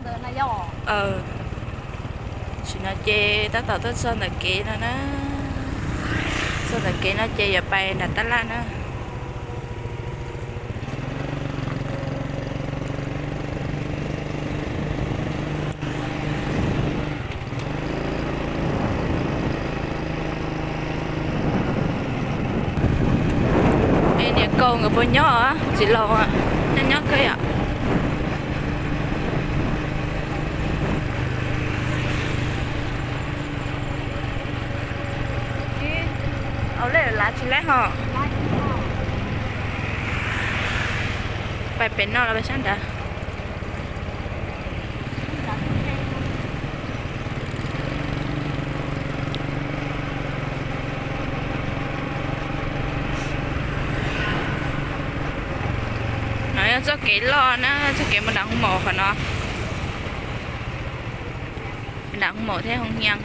Tam sim no ces tab tom tuaj txog ntawm kev no na. Txog ntawm kev no ces yuav pais nram tab laj na. Es niam Kaus nkawd puas nyob? Txiv laus nyob nyob kawg yom. Au, lawv lav tsis laib ho. Pais pem no los pais sab nrad? No yog txoj kev loj na, txoj kev mus nram Hoo Maum qhov no. Nram Hoo Maum thiab Hoo Nyias.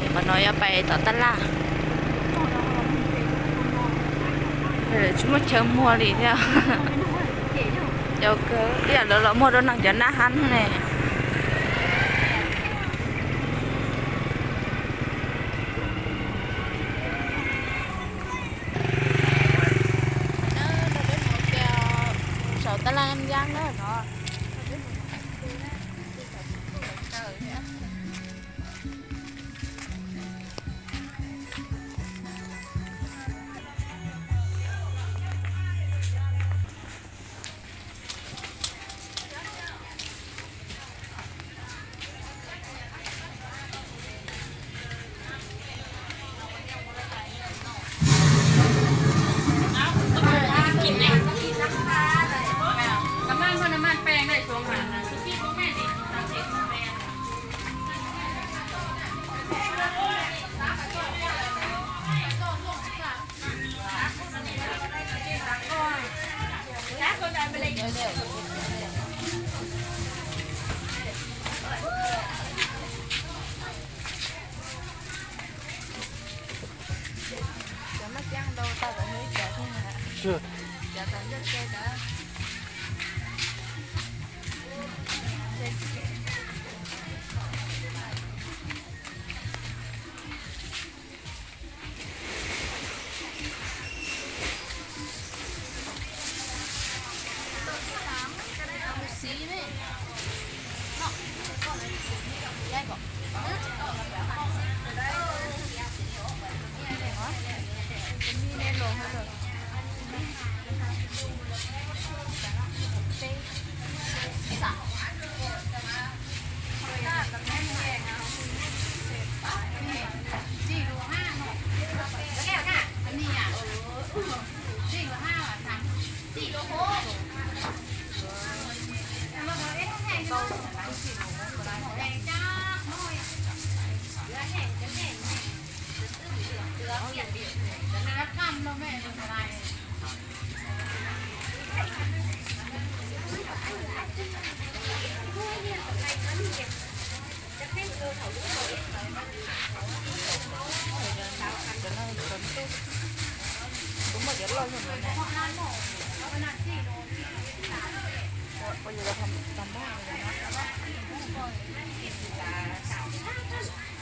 Qhov no yog pais tom tab laj. Tsis muaj chaw muag li thiab. Ib yam lawv los muag rau neeg cov nab hab ne. Saum tab laj Yaj Yab na no.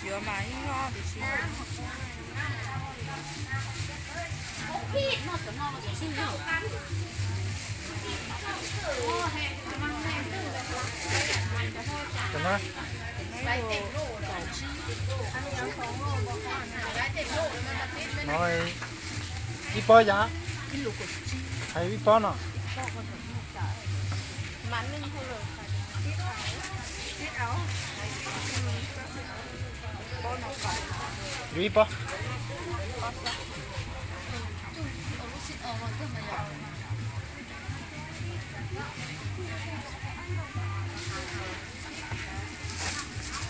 Yuav mas ib nyob tiam sis no ib pob yam, hais ib pob no. Yuav ib pob.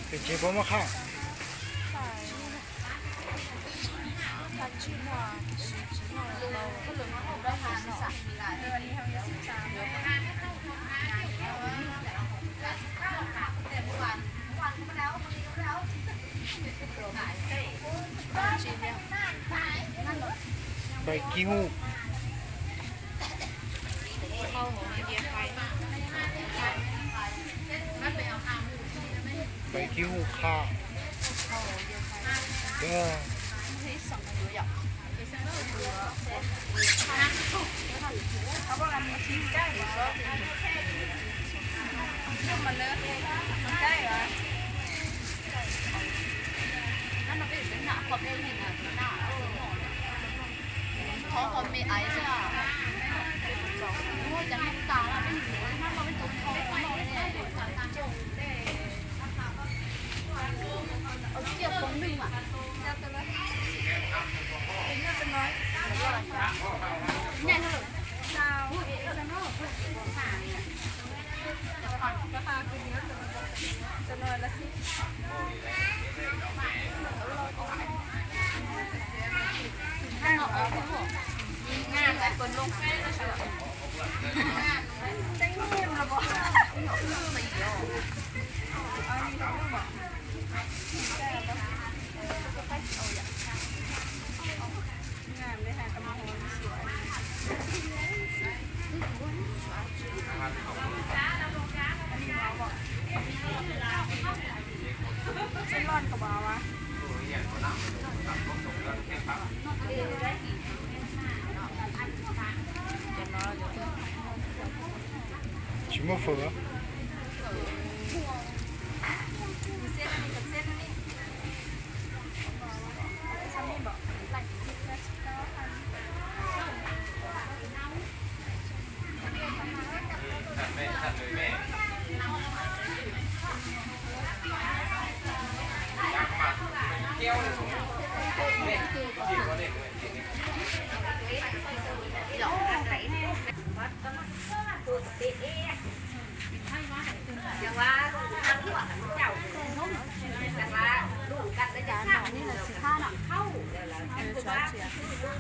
Pem tsev puas muaj qhaj? Pais kig hu. Kib hu qha. Tsis muaj fawm.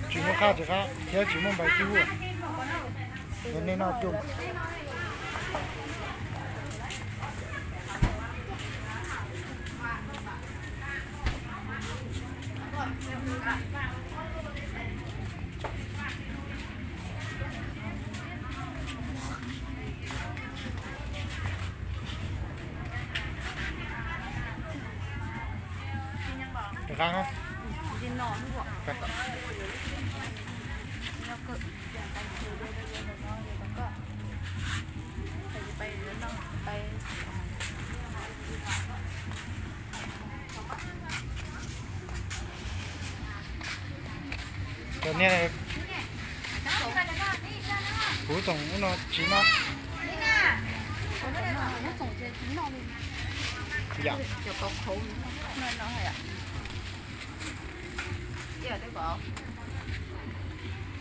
Tsis muaj qhaj tsis qhaj thiab tsis muaj npais kib huaj. Yog nej noj cuaj. Cov niag kuv tsoom ub no tsis noj. Yam,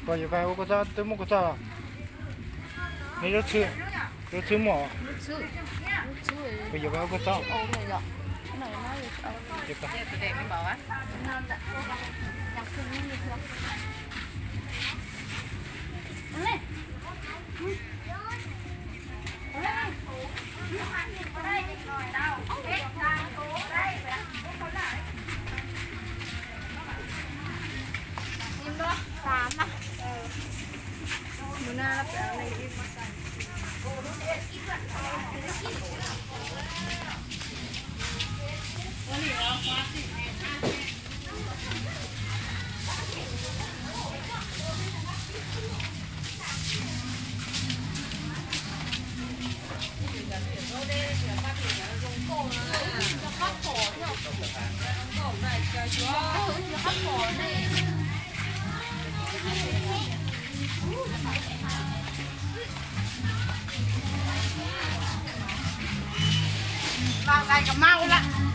pom yuav pais ua kua txob twb muaj kua txob los? Neb zaub txhwb, zaub txhwb muaj. Pom yuav pais ua kua txob. Los nqaij ka mab ua lawm.